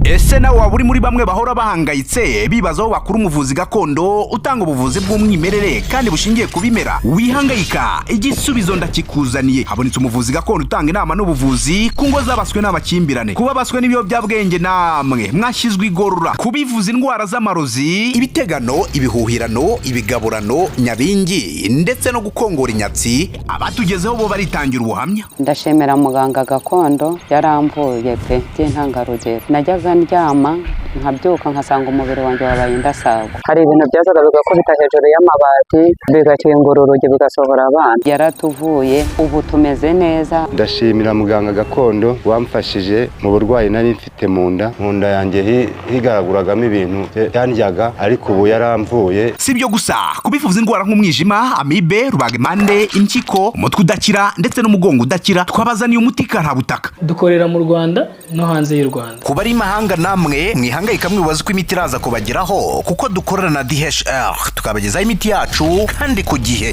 Ese nawe waba uri muri bamwe bahora bahangayitse, bibaza aho bakura umuvuzi gakondo utanga ubuvuzi bw'umwimerere kandi bushingiye ku bimera? Wihangayika, igisubizo ndakikuzaniye. Habonetse umuvuzi gakondo utanga inama n'ubuvuzi ku ngo zabaswe n'amakimbirane, kuba baswe n'ibiyobyabwenge, namwe mwashyizwe igorora, kubivuza indwara z'amarozi, ibitegano, ibihuhirano, ibigaburano, nyabingi ndetse no gukongora inyatsi. Abatugezeho bo baritangira ubuhamya. Ndashimira muganga gakondo, yaramvuye pe by'intangarugero. Najyaga ndyama nkabyuka nkasanga umubiri wanjye wabaye indasago. Hari ibintu byazaga bigakubita hejuru y'amabati, bigakingura urugi, bigasohora abana. Yaratuvuye, ubu tumeze neza. Ndashimira muganga gakondo wamfashije mu burwayi nari mfite mu nda. Mu nda yanjye higaraguragamo ibintu byandyaga, ariko ubu yaramvuye. Si ibyo gusa, kubivuza indwara nk'umwijima, amibe, rubagimpande, impyiko, umutwe udakira ndetse n'umugongo udakira, twabazaniye umuti karabutaka. Dukorera mu Rwanda no hanze y'u Rwanda. Ku bari imahanga namwe, mwihangayika mwibaza uko imiti iraza kubageraho, kuko dukorana na DHL tukabagezaho imiti yacu kandi ku gihe.